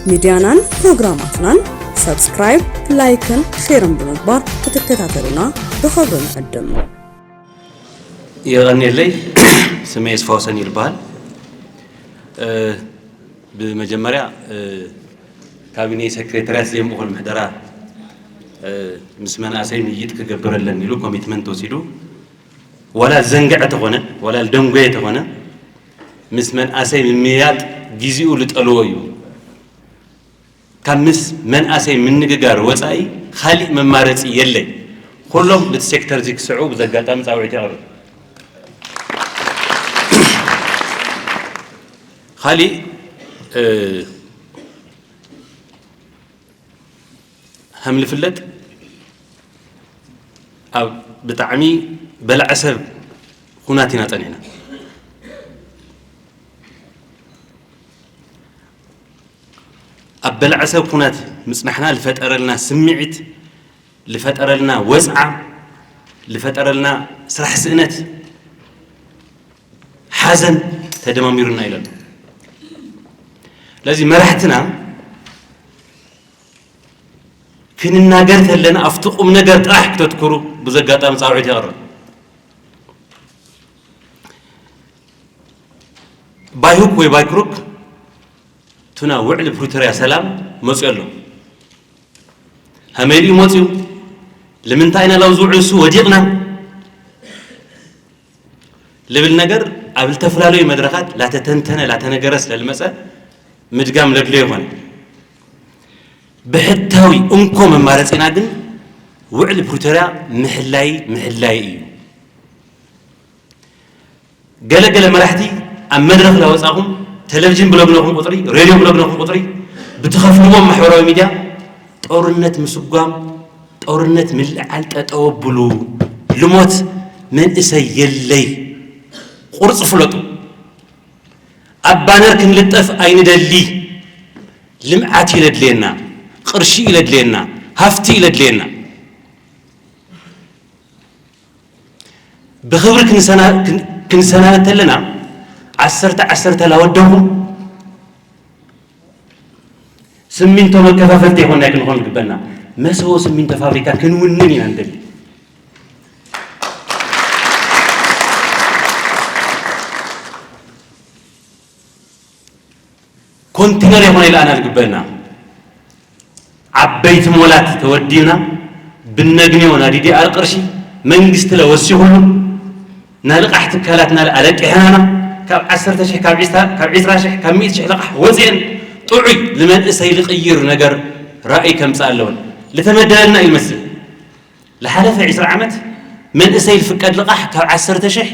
ሚድያናን ፕሮግራማትናን ሰብስክራይብ፣ ላይክን ሼርን ብምግባር ክትከታተሉና ብኽብሪ ንዕድም። የቐንየለይ። ስመይ የስፋው ሰን ይበሃል። እ፣ ብመጀመርያ፣ እ፣ ካቢኔ ሴክሬታርያት ዘይምእኹል ምሕደራ፣ እ፣ ምስ መናእሰይ ምይይጥ ክገብር ኣለኒ ኢሉ ኮሚትመንት ወሲዱ፣ ዋላ ዘንግዐ ተኾነ፣ ዋላ ዝደንጎየ ተኾነ፣ ምስ መንኣሰይ ምምይያጥ ግዜኡ ዝጠልቦ እዩ። ካብ ምስ መንኣሰይ ምንግጋር ወጻኢ ካሊእ መማረጺ የለይ። ኩሎም ነቲ ሴክተር እዚ ክስዕቡ ብዚ ኣጋጣሚ ጻውዒት የቕርብ። ካሊእ፣ እ፣ ከም ዝፍለጥ ኣብ ብጣዕሚ በላዒ ሰብ ኩናት ኢና ጸኒሕና። ኣብ በላዒ ሰብ ኩናት ምጽናሕና ዝፈጠረልና ስምዒት፣ ዝፈጠረልና ወጽዓ፣ ዝፈጠረልና ስራሕ ስእነት፣ ሓዘን ተደማሚሩና ኢለ ኣሎ። ስለዚ መራሕትና ክንናገር ተለና ኣብቲ ቁም ነገር ጥራሕ ክተትኩሩ ብዚ ኣጋጣሚ ጻውዒት የቕርብ። ባይ ሁክ ወይ ባይ ክሩክ፣ እቲ ናብ ውዕሊ ፕሪቶርያ ሰላም መፅዩ ኣሎ። ከመይ ድዩ መፅዩ? ንምንታይ ኢና ናብዚ ውዕል እሱ ወዲቕና? ልብል ነገር ኣብ ዝተፈላለዩ መድረኻት ላተተንተነ ላተነገረ ስለልመፀ ምድጋም ለድልዮ ይኾነ። ብሕታዊ እንኮ መማረፂና ግን ውዕሊ ፕሪቶርያ ምሕላይ ምሕላይ እዩ። ገለ ገለ መራሕቲ ኣብ መድረኽ ላወፃኹም፣ ቴሌቪዥን ብለግነኹም ቁፅሪ፣ ሬድዮ ብለግነኹም ቁፅሪ፣ ብትኸፍልዎም ማሕበራዊ ሚድያ ጦርነት ምስጓም፣ ጦርነት ምልዓል ጠጠው ኣብሉ፣ ልሞት መንእሰይ የለይ፣ ቁርፂ ፍለጡ። ኣብ ባነር ክንልጠፍ ኣይንደሊ። ልምዓት እዩ ለድልየና፣ ቅርሺ እዩ ለድልየና፣ ሃፍቲ እዩ ለድልየና። ብኽብሪ ክንሰና- ክን- ክንሰናበት ተለና ዓሰርተ ዓሰርተ ላወደኹም ስሚንቶ መከፋፈልቲ ይኾና ክንኾን ግበና። መሰቦ ስሚንቶ ፋብሪካ ክንውንን ኢና ንደሊ። ኮንቲነር ይኾነ ኢልኣና ዝግበና። ዓበይቲ ሞላት ተወዲብና ብነግንዮ ናይ ዲዲኣር ቅርሺ መንግስቲ ለወሲኹሉ ናልቃሕ ትካላትና ኣለቂሕናና ካብ ዓሰርተ ሽሕ ካብ ዒስራ ካብ ዒስራ ሽሕ ካብ ሚእቲ ሽሕ ልቓሕ ወፅኤን ጥዑይ ንመንእሰይ ልቕይር ነገር ራእይ ከምፅእ ኣለውን ልተመደበልና ይመስል። ዝሓለፈ ዒስራ ዓመት መንእሰይ ዝፍቀድ ልቓሕ ካብ ዓሰርተ ሽሕ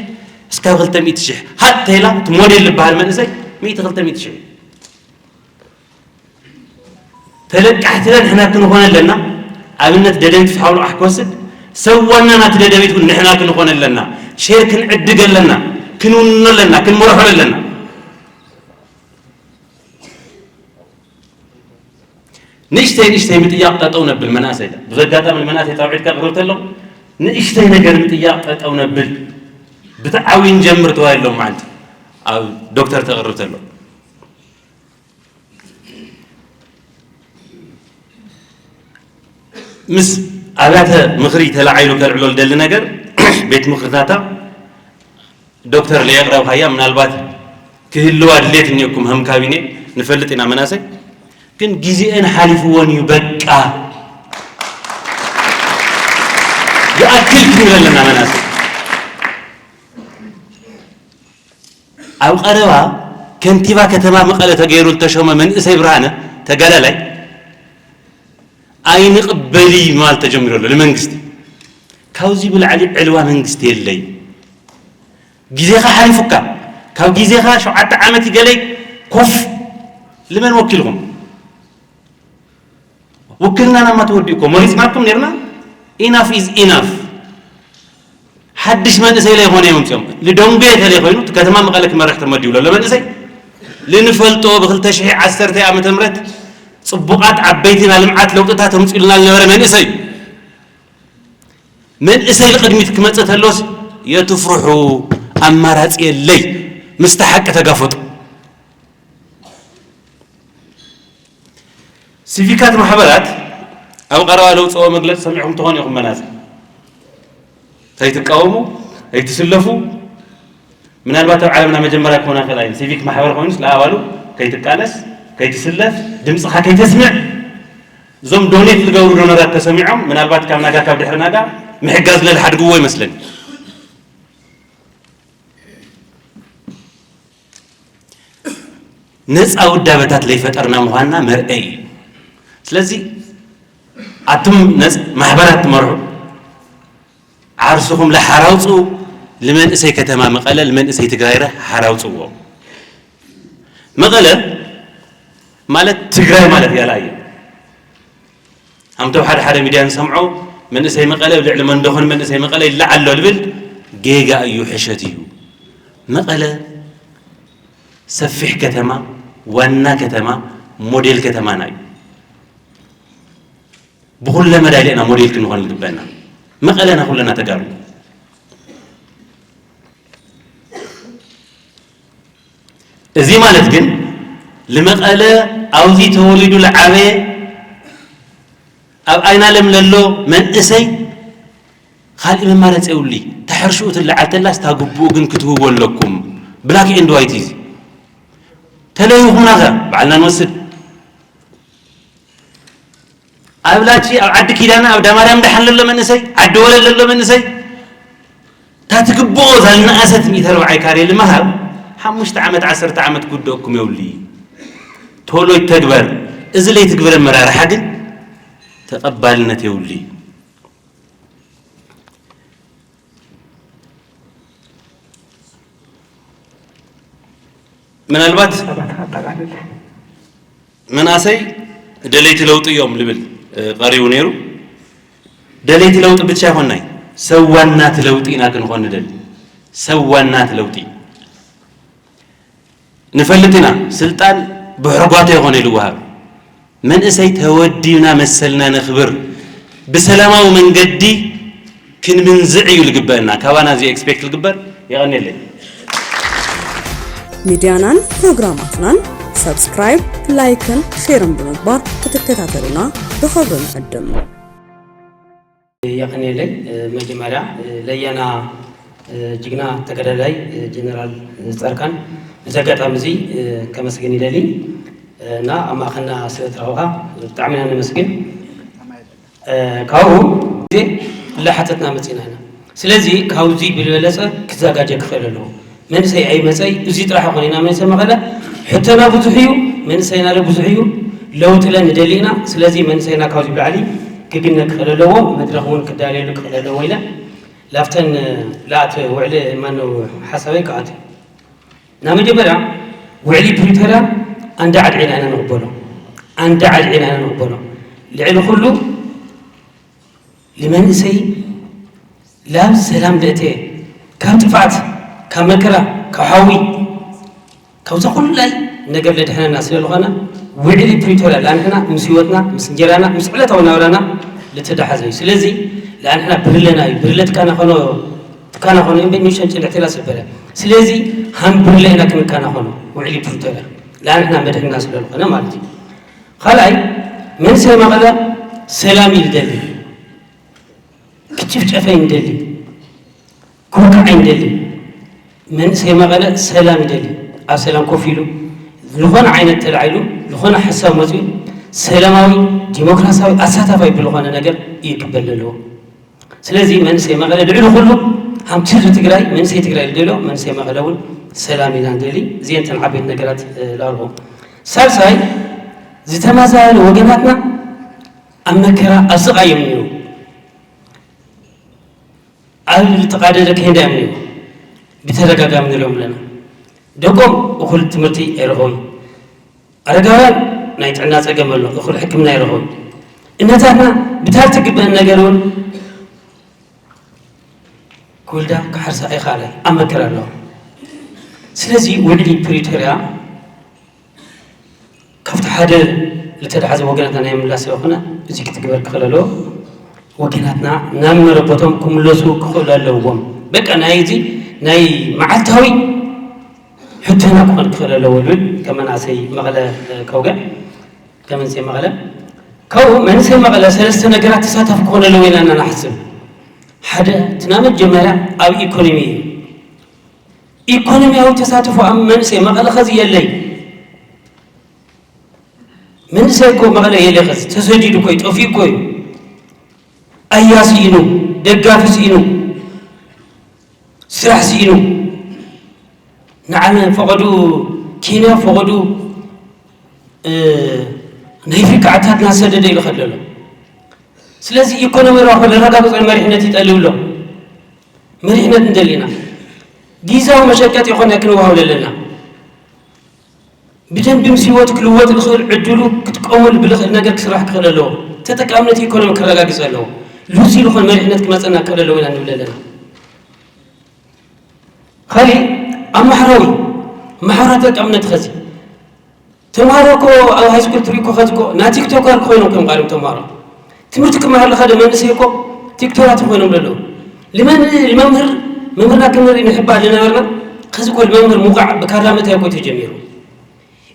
እስካብ ክልተ ሚእቲ ሽሕ ሃጥ ተይላ እቲ ሞዴል ዝበሃል መንእሰይ ሚእቲ ክልተ ሚእቲ ሽሕ ተለቃሕቲ ንሕና ክንኾን ኣለና። ኣብነት ደደቢት ፍትሓዊ ልቓሕ ክወስድ ሰብ ዋና ናቲ ደደቢት እውን ንሕና ክንኾን ኣለና። ሼር ክንዕድግ ኣለና፣ ክንውንኖ ኣለና፣ ክንመርሖ ኣለና። ንእሽተይ ንእሽተይ ምጥያቕ ጠጠው ነብል መናእሰይ ኢለ። ብዚ ኣጋጣሚ ንመናእሰይ ፃውዒት ከቕርብ ተሎ ንእሽተይ ነገር ምጥያቕ ጠጠው ነብል ብትዓዊ ንጀምር ተባሂሎም ማለት ኣብ ዶክተር ተቕርብ ተሎ ምስ ኣብያተ ምኽሪ ተላዓይሉ ከልዕሎ ልደሊ ነገር ቤት ምኽርታታ ዶክተር ለየቕረብካያ ምናልባት ክህልዋ ድሌት እኒኦኩም ከም ካቢኔ ንፈልጥ ኢና መናሰይ ግን ግዜአን ሓሊፍዎን እዩ በቃ ይኣክል ክንብል ኣለና መናሰይ ኣብ ቀረባ ከንቲባ ከተማ መቐለ ተገይሩ ዝተሾመ መንእሰይ ብርሃነ ተጋዳላይ ኣይንቕበል እዩ ምባል ተጀሚሩ ኣሎ ንመንግስቲ ካብዚ ብላዕሊ ዕልዋ መንግስቲ የለይ ግዜኻ ሓሊፉካ ካብ ግዜኻ ሸውዓተ ዓመት ይገለይ ኮፍ ልመን ወኪልኩም ውክልናና ማ ተወዲኡ እኮ መሪፅናኩም ነርና ኢናፍ ኢዝ ኢናፍ ሓድሽ መንእሰይ ለይኮነ እዮም ምፅኦም ልደንጎ የተለይ ኮይኑ እቲ ከተማ መቐለ ክመርሕ ተመዲቡ ዘሎ መንእሰይ ልንፈልጦ ብክልተ ሽሕ ዓሰርተ ዓመተ ምህረት ፅቡቃት ዓበይቲ ናይ ልምዓት ለውጥታት ተምፅኡልና ዝነበረ መንእሰይ መንእሰይ ልቅድሚት ክመፅእ ተሎስ የትፍርሑ ኣማራፂ የለይ ምስቲ ሓቂ ተጋፈጡ ሲቪካት ማሕበራት ኣብ ቀረባ ለውፅኦ መግለፂ ሰሚዕኩም ትኾኑ ኢኹም። መናስ ከይትቃወሙ፣ ከይትስለፉ፣ ምናልባት ኣብ ዓለምና መጀመርያ ክኾና ይኽእላ እየን። ሲቪክ ማሕበር ኮይኑስ ለኣባሉ ከይትቃለስ፣ ከይትስለፍ፣ ድምፅኻ ከይተስምዕ፣ እዞም ዶኔት ዝገብሩ ዶነራት ተሰሚዖም ምናልባት ካብ ናጋ ካብ ድሕሪ ናጋ ምሕጋዝ ለልሓድግዎ ይመስለኒ። ነፃ ውዳበታት ለይፈጠርና ምዃንና መርአይ እዩ። ስለዚ ኣቱም ነፅ ማሕበራት ትመርሑ ዓርስኹም ለሓራውፁ፣ ልመንእሰይ ከተማ መቐለ፣ ልመንእሰይ ትግራይረ ሓራውፅዎ። መቐለ ማለት ትግራይ ማለት ያላ እዩ። ኣምተው ሓደ ሓደ ሚድያ ንሰምዖ መንእሰይ መቐለ ልዕሊ መንደኾን መንእሰይ መቐለ ይለዓል ኣሎ ልብል ጌጋ እዩ፣ ሕሸት እዩ። መቐለ ሰፊሕ ከተማ፣ ዋና ከተማ፣ ሞዴል ከተማና እዩ። ብኹለ መዳይ ኢና ሞዴል ክንኾን ዝግበና። መቐለና ኩለና ተጋሩ። እዚ ማለት ግን ልመቐለ ኣብዚ ተወሊዱ ልዓበየ ኣብ ኣይናለም ለሎ መንእሰይ ካልእ መማረፂ የብሉይ። ተሕርሽኡ ትለዓል ተላስ ታግብኡ ግን ክትህብዎ ኣለኩም። ብላክ ኤንድ ዋይት እዚ ተለይኹምና ከ ባዕልና ንወስድ። ኣብ ላቺ ኣብ ዓዲ ኪዳና ኣብ ዳማርያም ደሓን ለሎ መንእሰይ ዓዲ ወለል ለሎ መንእሰይ እታ ትግብኦ እዛ ዝነኣሰት ሚእቲ ኣርባዓይ ካሬ ልመሃብ ሓሙሽተ ዓመት ዓሰርተ ዓመት ክውደቕኩም የብሉይ። ቶሎ ይተግበር። እዚ ለይትግበር ኣመራርሓ ግን ተቐባልነት የብሉይ። ምናልባት መናእሰይ ደለይቲ ለውጢ እዮም ልብል ቀሪቡ ነይሩ። ደለይቲ ለውጢ ብቻ ይኾንናይ ሰብ ዋናት ለውጢ ኢና ክንኾን ንደሊ። ሰብ ዋናት ለውጢ ንፈልጥ ኢና። ስልጣን ብሕርጓቶ ይኾነ ልወሃብ። መንእሰይ ተወዲብና መሰልና ነኽብር፣ ብሰላማዊ መንገዲ ክንምንዝዕ እዩ ልግበአና። ካባና እዚ ኤክስፔክት ልግበር። የቐንየለይ። ሚድያናን ፕሮግራማትናን ሳብስክራይብ፣ ላይክን ሼርን ብምግባር ክትከታተሉና ብኽብሪ ንዕድም። የቐንየለይ። መጀመርያ ለያና ጅግና ተጋዳላይ ጀነራል ፃድቃን በዚ ኣጋጣሚ እዚ ከመስግን ይደሊ እና ኣብ ማእኸልና ስለ ተረኸብካ ብጣዕሚ ኢና ነመስግን። ካብኡ ግዜ እናሓተትና መፂና ኢና። ስለዚ ካብዚ ብዝበለፀ ክዘጋጀ ክኽእል ኣለዎ። መንእሰይ ኣይመፀይ እዚ ጥራሕ ይኾነ ኢና መንእሰይ መቐለ ሕቶና ብዙሕ እዩ። መንእሰይና ለ ብዙሕ እዩ። ለውጢ ለ ንደሊ ኢና። ስለዚ መንእሰይና ካብዚ ብላዕሊ ክግነ ክኽእል ኣለዎ። መድረኽ እውን ክዳለየሉ ክኽእል ኣለዎ ኢለ ላፍተን ላእት ውዕሊ ማነው ሓሳበይ ክኣት ናብ መጀመርያ ውዕሊ ፕሪቶርያ ኣንዳ ዓድዒና ኢና ንቕበሎ። ኣንዳ ዓድዒና ኢና ንቕበሎ። ልዕሊ ኩሉ ንመንእሰይ ላብ ሰላም ለእትየ ካብ ጥፍኣት ካብ መከራ ካብ ሓዊ ካብዚ ኩላይ ነገር ለድሕነና ስለ ዝኾነ ውዕሊ ፕሪቶርያ ላንሕና ምስ ህይወትና ምስ እንጀራና ምስ ዕለታዊ ናብራና ልተዳሓዘ እዩ። ስለዚ ላንሕና ብርለና እዩ። ብርለ ትካና ኾኖ ትካና ኾኖ እምበ ኒሸን ጭልዕቴላ ስበረ። ስለዚ ሃም ብርለ ኢና ክንካና ኾኖ ውዕሊ ፕሪቶርያ ላንሕና መድሕንና ስለ ዝኾነ ማለት እዩ። ካልኣይ መንእሰይ መቐለ ሰላም እዩ ዝደሊ። ክጭፍጨፍ ኣይንደሊ፣ ክውቃዕ ኣይንደሊ። መንእሰይ መቐለ ሰላም ይደሊ። ኣብ ሰላም ኮፍ ኢሉ ዝኾነ ዓይነት ተላዒሉ ዝኾነ ሓሳብ መፅኡ ሰላማዊ ዲሞክራሲያዊ ኣሳታፋይ ብዝኾነ ነገር እዩ ክበል ዘለዎ። ስለዚ መንእሰይ መቐለ ልዕሊ ኩሉ ሃምቲ ህዝቢ ትግራይ መንእሰይ ትግራይ ዝደልዮ መንእሰይ መቐለ እውን ሰላም ኢና ንደሊ። እዚአን እተን ዓበይቲ ነገራት ላልኹ። ሳልሳይ ዝተመዛበሉ ወገናትና ኣብ መከራ ኣብ ስቓይ እዮም እኒው ኣብ ዝተቓደደ ከይዳ እዮም እኒው ብተደጋጋሚ ንሪኦም ኣለና። ደቆም እኹል ትምህርቲ ኣይረኸቡን። ኣረጋውያን ናይ ጥዕና ፀገም ኣሎ፣ እኹል ሕክምና ኣይረኸቡን። እነታትና ብታር ትግበአን ነገር እውን ክውልዳ ክሓርሳ ኣይኸኣላ ኣብ መከራ ኣለዋ። ስለዚ ውዕሊ ፕሪቶርያ ካብቲ ሓደ ዝተተሓዘ ወገናትና ናይ ምላስ ዝኾነ እዚ ክትግበር ክኽእል ኣለዎ። ወገናትና ናብ መረበቶም ክምለሱ ክኽእሉ ኣለዎም። በቃ ናይ እዚ ናይ መዓልታዊ ሕቶና ክኾን ክኽእል ኣለዎ ዝብል ከም መናእሰይ መቐለ ከውገ ከም መንእሰይ መቐለ ካብኡ መንእሰይ መቐለ ሰለስተ ነገራት ተሳታፊ ክኾን ኣለዎ ኢና ንሓስብ። ሓደ፣ እቲ ናይ መጀመርያ ኣብ ኢኮኖሚ እዩ። ኢኮኖሚያዊ ተሳትፎ ኣብ መንእሰይ መቐለ ኸዚ የለይ። መንእሰይ እኮ መቐለ የለ ኸዚ ተሰዲዱ እኮ እዩ፣ ጠፊኡ እኮ እዩ። ኣያ ስኢኑ፣ ደጋፊ ስኢኑ፣ ስራሕ ስኢኑ፣ ንዓና ፈቐዱ፣ ኬንያ ፈቐዱ፣ እ፣ ናይ ኣፍሪካ ዓታት እናሰደደ ኢሉ ኸሎ ኣሎ። ስለዚ ኢኮኖሚ ረብሖ ለረጋግጾ መሪሕነት ይጠልብ ኣሎ። መሪሕነት እንደሊና ግዜያዊ መሸቀጢ ይኾነ ክንወሃብ ለለና። ብደንቢ ምስ ህይወት ክልወጥ ዝኽእል ዕድሉ ክጥቀሙሉ ብልኽእል ነገር ክስራሕ ክኽእል ኣለዎ። ተጠቃምነት ኢኮኖሚ ክረጋግጽ ኣለዎ። ሉሲ ዝኾነ መሪሕነት ክመጸና ክኽእል ኣለዎ ኢና ንብል ኣለና። ካሊእ ኣብ ማሕበራዊ፣ ማሕበራዊ ተጠቃምነት ኸዚ ተምሃሮ እኮ ኣብ ሃይስኩል ትሪእኮ ኸዚ እኮ ናይ ቲክቶከር ኮይኖም ከም ቃልም ተምሃሮ ትምህርቲ ክመሃር ለኸደ መንእሰይ እኮ ቲክቶራት ኮይኖም ዘለዉ። ልመን-፣ ልመምህር፣ መምህርና ክንርኢ ንሕባእ ልነበርና ኸዚ እኮ ልመምህር ሙቃዕ ብካራ ምእታይ እኮ ተጀሚሩ።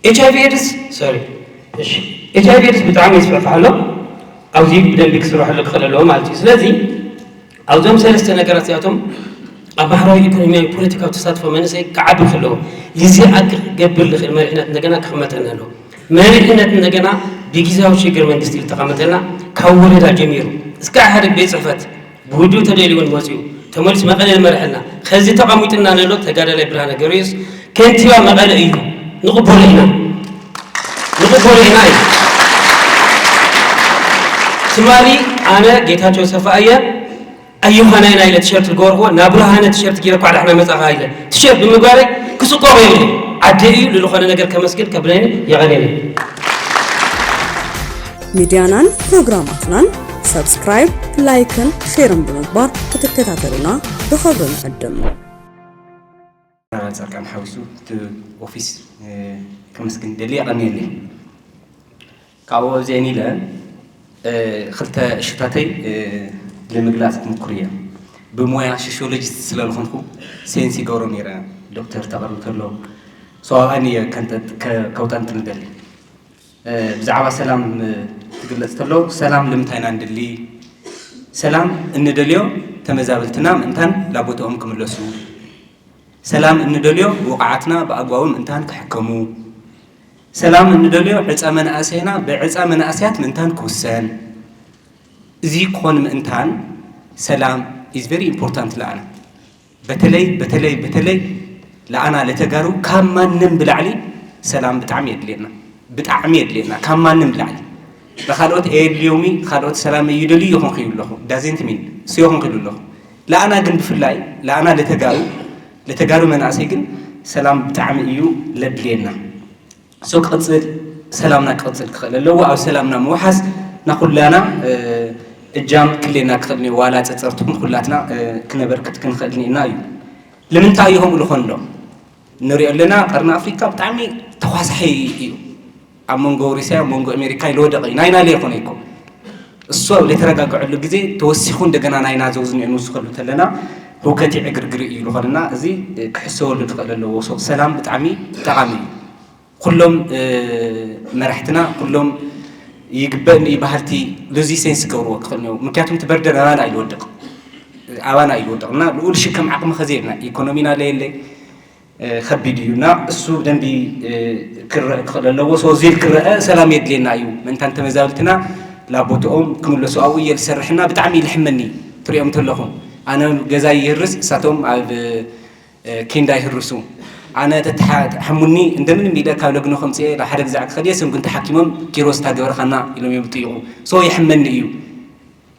ኤች ኣይ ቪ ኤድስ፣ ሶሪ፣ እሺ፣ ኤች ኣይ ቪ ኤድስ ብጣዕሚ ይስፋሕፋሕ ኣሎ። ኣብዚ ብደንቢ ክስርሐሉ ክኽእል ኣለዎ ማለት እዩ። ስለዚ ኣብዞም ሰለስተ ነገራት እዚኣቶም ኣብ ማሕበራዊ፣ ኢኮኖሚያዊ፣ ፖለቲካዊ ተሳትፎ መንእሰይ ክዓቢ ከለዎ ልዚ ኣክ-፣ ክገብር ልኽእል መሪሕነት እንደገና ክቕመጠልና ኣለዎ። መሪሕነት እንደገና ብግዜያዊ ሽግር መንግስቲ ዝተቐመጠልና ካብ ወረዳ ጀሚሩ እስካብ ኢህኣዴግ ቤት ጽሕፈት ብውድብ ተደልዩ እውን መፂኡ ተመሊሱ መቐለ ይመርሐልና። ከዚ ተቐሚጡና ዘሎ ተጋዳላይ ብርሃነ ገብረየሱስ ከንቲባ መቐለ እዩ። ንቕበሎ ኢና፣ ንቕበሎ ኢና እዩ። ትማሊ ኣነ ጌታቸው ሰፋ እየ ኣየዃና ኢና ኢለ ቲሸርት ዝገበርኩዎ ናብ ብርሃነ ቲሸርት ገይረ እኳ ዳሕና መጻኻ ኢለ ቲሸርት ብምግባረይ ክስቆ ገይሩ ዓደ እዩ ልልኾነ ነገር ከመስግን ከብለኒ የቐኔኒ። ሚድያናን ፕሮግራማትናን ሰብስክራይብ፣ ላይክን ሼርን ብምግባር ክትከታተሉና ብኽብሪ ንዕድም። ፃድቃን ሓዊሱ እቲ ኦፊስ ከመስግን ደሊ የቐንየለይ። ካብኡ ኣብዚአን ኢለ ክልተ እሽታተይ ንምግላፅ ክምኩር እየ። ብሞያ ሶሽዮሎጂስት ስለዝኾንኩ ሴንስ ይገብሮ ነይረ። ዶክተር ተቐርብ ተሎ ሰዋብኣን እየ ከውጠንጥን ደሊ። ብዛዕባ ሰላም ትግለጽ ተሎ ሰላም ልምንታይ ኢና ንድሊ? ሰላም እንደልዮ ተመዛበልትና ምእንታን ላቦትኦም ክምለሱ፣ ሰላም እንደልዮ ውቕዓትና ብኣግባቡ ምእንታን ክሕከሙ፣ ሰላም እንደልዮ ዕጸ መናእሰይና ብዕጸ መናእሰያት ምእንታን ክውሰን፣ እዚ ክኾን ምእንታን ሰላም is very important ለኣና። በተለይ በተለይ በተለይ ለኣና ለተጋሩ ካብ ማንም ብላዕሊ ሰላም ብጣዕሚ የድልየና፣ ብጣዕሚ የድልየና ካብ ማንም ብላዕሊ። ለካልኦት ኣየድልዮሚ፣ ካልኦት ሰላም እይደልዩ ይኾንኩ እዩ ኣለኹ፣ doesn't mean እሱ ይኾንኩ እዩ ኣለኹ። ለኣና ግን ብፍላይ ለኣና ለተጋሩ ለተጋሩ መናእሰይ ግን ሰላም ብጣዕሚ እዩ ለድልየና። ሶ ክቕፅል ሰላምና ክቕፅል ክኽእል ኣለዎ። ኣብ ሰላምና ምውሓስ ናኩላና እጃም ክሌና ክኽእል ዋላ ፀፀርትኹም ኩላትና ክነበርክት ክንኽእል ኒእና እዩ። ልምንታይ እዩ ከምኡ ልኾን ዶ ንሪኦ ኣለና? ቀርኒ ኣፍሪካ ብጣዕሚ ተኳሳሒ እዩ። ኣብ መንጎ ሩስያ ኣብ መንጎ ኣሜሪካ ይልወደቕ እዩ ናይና ለይኮነ ይኮ እሱ ኣብ ለተረጋግዐሉ ግዜ ተወሲኹ እንደገና ናይና ዘውዝኒኦ ንውስኸሉ ተለና ህውከት ዕግርግር እዩ ዝኾንና። እዚ ክሕሰበሉ ክኽእል ኣለዎ። ሰላም ብጣዕሚ ጠቓሚ እዩ። ኩሎም መራሕትና ኩሎም ይግበእኒ እዩ በሃልቲ ሉዚ ሴንስ ክገብርዎ ክኽእል እኒኦ። ምክንያቱም እቲ በርደን ኣባና እዩ ዝወድቕ፣ ኣባና እዩ ዝወድቕ እና ልኡል ሽከም ዓቕሚ ኸዚ የልና ኢኮኖሚና ለየለ ከቢድ እዩ እና እሱ ብደንቢ ክረአ ክኽእል ኣለዎ። ሶ ዚል ክረአ ሰላም የድልየና እዩ። ምእንታን ተመዛብልትና ላቦትኦም ክምለሱ ኣብኡ እየ ዝሰርሕና ብጣዕሚ ይልሕመኒ ትሪኦም ተለኹም። ኣነ ገዛ ይህርስ እሳቶም ኣብ ኬንዳ ይህርሱ። ኣነ ተተሓሙኒ እንደምንም ኢለ ካብ ለግኖ ከምፅኤ ናብ ሓደ ግዛዕ ክኸድ እየ። ስም ግን ተሓኪሞም ኪሮስ ታገበርካና ኢሎም እዮም ዝጥይቑ። ሶ ይሕመኒ እዩ።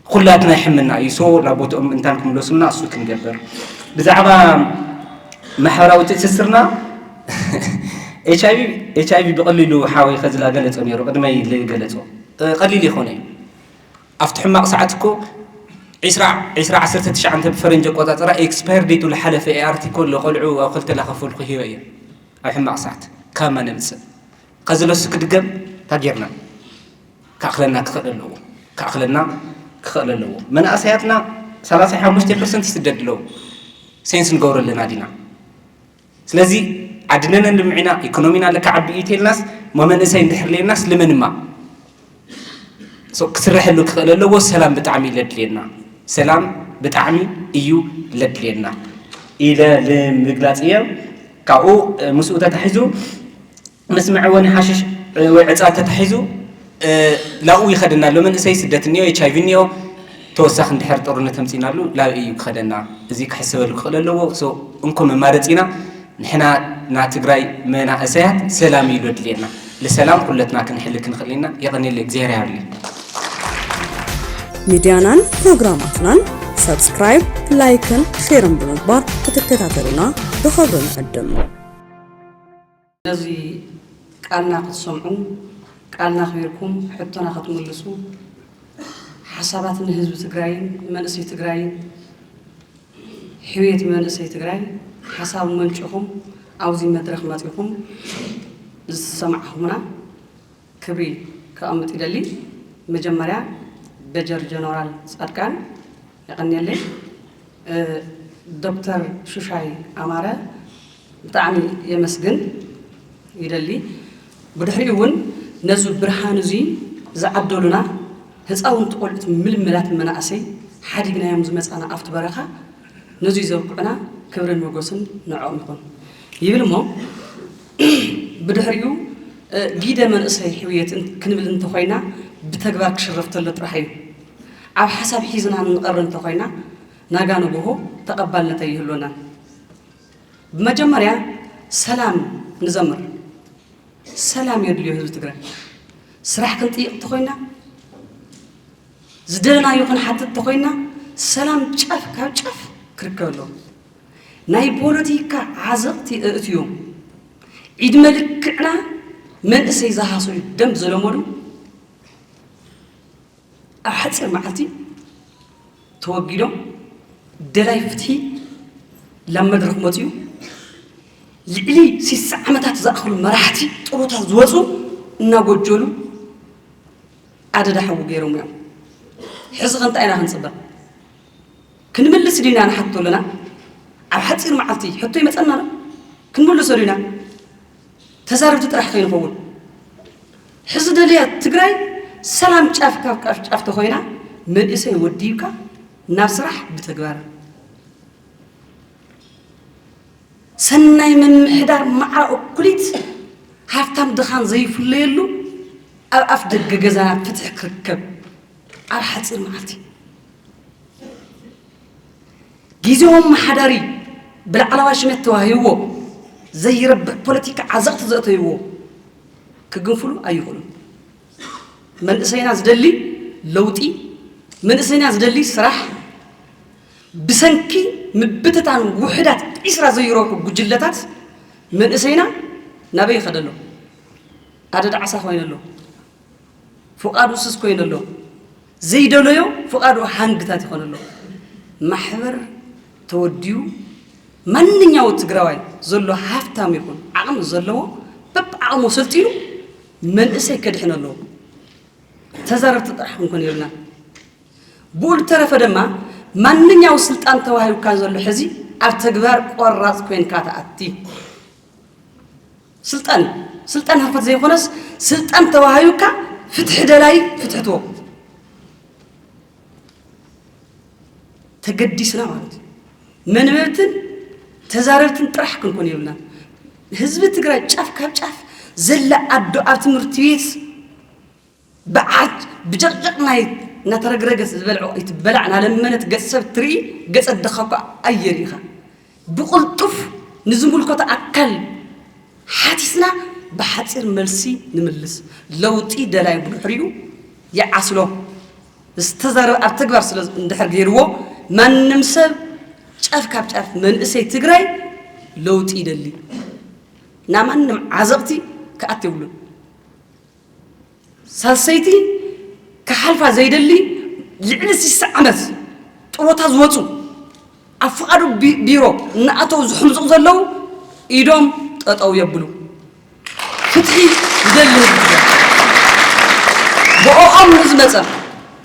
ኩላትና ይሕመና እዩ። ሶ ናብ ቦትኦም እንታን ክምለሱልና እሱ ክንገብር ብዛዕባ ማሕበራዊ ትእስስርና ኤች ኣይቪ ብቐሊሉ ሓወይ ከዝላ ገለጾ ነይሩ ቅድመይ ዝገለጾ ቀሊል ይኾነ እዩ። ኣብቲ ሕማቕ ሰዓት እኮ ዒስራ ዒስራ ዓሰርተ ትሽዓተ ብፈረንጂ ኣቆጻጽራ ኤክስፓየር ዴቱ ዝሓለፈ ኤኣርቲ እኮ ለቆልዑ ኣብ ክልተ ላኸፈልኩ ሂበ እየ። ኣብ ሕማቕ ሰዓት ካማ ነምጽእ ከዚ ለሱ ክድገም ታጌርና ክኣኽለና ክኽእል ኣለዎ። ክኣኽለና ክኽእል ኣለዎ። መናእሰያትና ሰላሳ ሓሙሽተ ፐርሰንት ይስደድ ኣለዉ። ሴንስ ንገብሮ ኣለና ዲና? ስለዚ ዓድነን እንድምዒና ኢኮኖሚና ለካ ዓቢ እዩ ተልናስ ሞ መንእሰይ እንድሕር ለየናስ ልመንማ So ክስረሐሉ ክኽእል ኣለዎ። ሰላም ብጣዕሚ ለድልየና፣ ሰላም ብጣዕሚ እዩ ለድልየና ኢለ ንምግላጽ እየ። ካብኡ ምስኡ ተታሒዙ ምስ መዕወኒ ሓሽሽ ወይ ዕፃ ተታሒዙ ላብኡ ይኸደና ኣሎ። መንእሰይ ስደት እኒኦ፣ ኤች ኣይ ቪ እኒኦ፣ ተወሳኺ እንድሕር ጦርነት ተምፂናሉ ላብኡ እዩ ክኸደና። እዚ ክሕሰበሉ ክኽእል ኣለዎ። So እንኮ መማረፂና ንሕና ና ትግራይ መናእሰያት ሰላም እዩ ለድልየና። ለሰላም ኩለትና ክንሕል ክንኽእል ኢና። የቐንየለይ፣ እግዚኣብሔር ያብርልይ። ሚድያናን ፕሮግራማትናን ሰብስክራይብ፣ ላይክን ሼርን ብምግባር ክትከታተሉና ብኽብሪ ንዕድም። ነዚ ቃልና ክትሰምዑ፣ ቃልና ኣኽቢርኩም ሕቶና ክትምልሱ፣ ሓሳባት ንህዝቢ ትግራይን መንእሰይ ትግራይን ሕውየት መንእሰይ ትግራይ ሓሳብ መንጭኹም ኣብዚ መድረኽ መፂኹም ዝተሰማዕኹምና ክብሪ ከቐምጥ ይደሊ። መጀመርያ ሜጀር ጀነራል ፃድቃን የቐንየለይ። ዶክተር ሹሻይ ኣማረ ብጣዕሚ የመስግን ይደሊ። ብድሕሪኡ እውን ነዚ ብርሃን እዚ ዝዓደሉና ህፃውንቲ ቆልዑት ምልምላት መናእሰይ ሓዲግናዮም ዝመፃና ኣብቲ በረኻ ነዙይ ዘብቅዑና ክብርን መጎስን ንዕኦም ይኹን ይብል እሞ ብድሕሪኡ ጊደ መንእሰይ ሕውየት ክንብል እንተኾይና ብተግባር ክሽረፍ ተሎ ጥራሕ እዩ። ኣብ ሓሳብ ሒዝና ንቐርብ እንተኾይና ናጋ ንጎሆ ተቐባልነት ኣይህልወናን። ብመጀመርያ ሰላም ንዘምር። ሰላም የድልዮ ህዝቢ ትግራይ። ስራሕ ክንጥይቕ እንተኾይና ዝደለናዮ ክንሓትት እንተኾይና ሰላም ጫፍ ካብ ጫፍ ክርከብ ኣለዎ። ናይ ፖለቲካ ዓዘቕቲ ኣእትዮም ዒድመ ልክዕና መንእሰይ ዝሃሰዩ ደም ዘለመዱ ኣብ ሓፂር መዓልቲ ተወጊዶም ደላይ ፍትሒ ላብ መድረኽ መፅኡ ልዕሊ ስሳ ዓመታት ዝኣኽሉ መራሕቲ ጥሮታ ዝወፁ እናጎጀሉ ኣደዳ ሓዊ ገይሮም እዮም። ሕዚ ከ እንታይ ኢና ክንፅበ? ክንምልስ ዲና ንሓቶ ኣለና? ኣብ ሓፂር መዓልቲ ሕቶ ይመፀና ዶ? ክንምልሶ ዲና? ተዛረብቲ ጥራሕ ከይንኸውን። ሕዚ ደልያ ትግራይ ሰላም ጫፍ ካብ ጫፍ ተኾይና መንእሰይ ወዲብካ ናብ ስራሕ ብተግባር ሰናይ ምምሕዳር ማዕረ እኩሊት ሃፍታም ድኻን ዘይፍለየሉ ኣብ ኣፍ ደገ ገዛና ፍትሒ ክርከብ ኣብ ሓፂር መዓልቲ ግዜኦም መሓዳሪ ብላዕለዋይ ሽመት ተዋሂብዎ ዘይረብሕ ፖለቲካ ዓዘቕቲ ዘእተይዎ ክግንፍሉ ኣይኽእሉን። መንእሰይና ዝደሊ ለውጢ፣ መንእሰይና ዝደሊ ስራሕ ብሰንኪ ምብትታን ውሕዳት ዒስራ ዘይረብሑ ጉጅለታት መንእሰይና ናበይ ይኸደ ኣሎ? ኣደዳ ዓሳ ኮይነ ኣሎ። ፍቓዱ ስስ ኮይነ ኣሎ። ዘይደለዮ ፍቓዱ ሃንግታት ይኾነ ኣሎ። ማሕበር ተወዲኡ ማንኛው ትግራዋይ ዘሎ ሃፍታም ይኹን ዓቕሚ ዘለዎ በብዓቕሙ ሰልጢኑ መንእሰይ ከድሕን ኣለዎ። ተዛረብቲ ጥራሕ ክንኮን የብልና። ብኡ ልተረፈ ድማ ማንኛው ስልጣን ተዋሂብካ ዘሎ ሕዚ ኣብ ተግባር ቆራፅ ኮይንካ ተኣቲ። ስልጣን እዩ። ስልጣን ህርፈት ዘይኮነስ ስልጣን ተዋሂብካ ፍትሒ ደላይ ፍትሒ ትወ ተገዲስና ማለት እዩ። መንበብትን ተዛረብትን ጥራሕ ክንኮን የብልናን። ህዝቢ ትግራይ ጫፍ ካብ ጫፍ ዘላ ኣዶ ኣብ ትምህርቲ ቤት ብዓት ብጨቅጨቅ ናይ እናተረግረገት ዝበልዖ ይትበላዕ እናለመነት ገፅ ሰብ ትርኢ ገፀ ድኻ እኳ ኣየር ኢኻ ብቕልጡፍ ንዝምልከቶ ኣካል ሓቲትና ብሓፂር መልሲ ንምልስ ለውጢ ደላይ ብድሕሪኡ ይዓስሎ ዝተዛረበ ኣብ ተግባር ስለ እንድሕር ገይርዎ ማንም ሰብ ጫፍ ካብ ጫፍ መንእሰይ ትግራይ ለውጢ ይደሊ ናብ ማንም ዓዘቕቲ ክኣት የብሉን ሳልሰይቲ ክሓልፋ ዘይደሊ ልዕሊ ስሳ ዓመት ጥሮታ ዝወፁ ኣብ ፍቓዱ ቢሮ እናኣተው ዝሕምዝቑ ዘለዉ ኢዶም ጠጠው የብሉ ፍትሒ ዝደሊ ህዝቢ ብኦኦም ንዝመፀ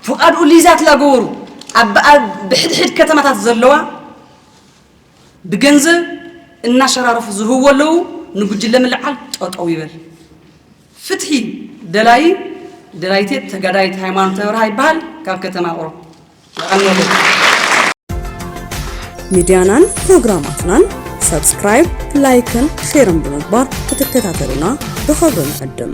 ፍቓድኡ ሊዛ ትላገበሩ ኣብ ብሕድሕድ ከተማታት ዘለዋ ብገንዘብ እናሸራረፉ ዝህብዎ ኣለዉ ንጉጅለ ምልዓል ጠጠው ይበል ፍትሒ ደላይ ደራይቴት ተጋዳይት ሃይማኖት ተብርሃ ይበሃል፣ ካብ ከተማ ቁሩብ። ሚድያናን ፕሮግራማትናን ሰብስክራይብ፣ ላይክን ሼርን ብምግባር ክትከታተሉና ብኽብሪ ንዕድም።